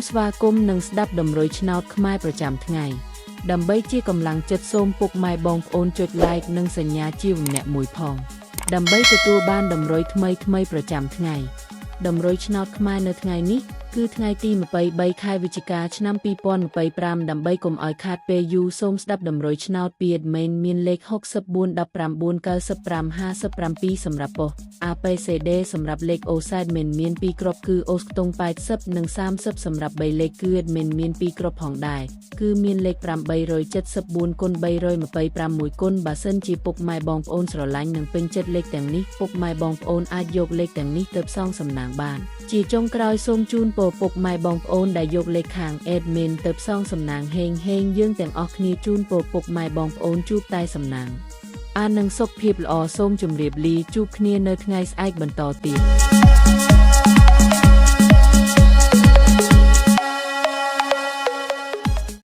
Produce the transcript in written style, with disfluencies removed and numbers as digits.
ស្វាគមន៍និងស្ដាប់តម្រុយឆ្នោតខ្មែរប្រចាំថ្ងៃដើម្បីជាកម្លាំងចិត្តសូមពុកម៉ែបងប្អូនចុច Like និងសញ្ញាជាវម្នាក់មួយផងដើម្បីទទួលបានតម្រុយថ្មីៗប្រចាំថ្ងៃតម្រុយឆ្នោតខ្មែរនៅថ្ងៃនេះគឺថ្ងៃទី23ខែវិច្ឆិកាឆ្នាំ2025ដើម្បីកុំឲ្យខាតពេលយូរសូមស្ដាប់តម្រុយឆ្នោតពី admin មានលេខ64 19 95 57សម្រាប់ប៉ុស្តិ៍ APCD សម្រាប់លេខ OZ មិនមាន2គ្រាប់គឺអូសខ្ទង់80និង30សម្រាប់3លេខគឺ admin មាន2គ្រាប់ផងដែរគឺមានលេខ874គុណ325គុណបើសិនជាពុកម៉ែបងប្អូនស្រឡាញ់និងពេញចិត្តលេខទាំងនេះពុកម៉ែបងប្អូនអាចយកលេខទាំងនេះទៅផ្សងសំណាងបានជាចុងក្រោយសូមជូនពរពុកម៉ែបងប្អូនដែលយកលេខខាង admin ទៅផ្សងសំណាងហេងហេងយើងទាំងអស់គ្នាជូនពរពុកម៉ែបងប្អូនជួបតែសំណាងអាននឹងសុខភាពល្អសូមជម្រាបលាជួបគ្នានៅថ្ងៃស្អែកបន្តទៀត។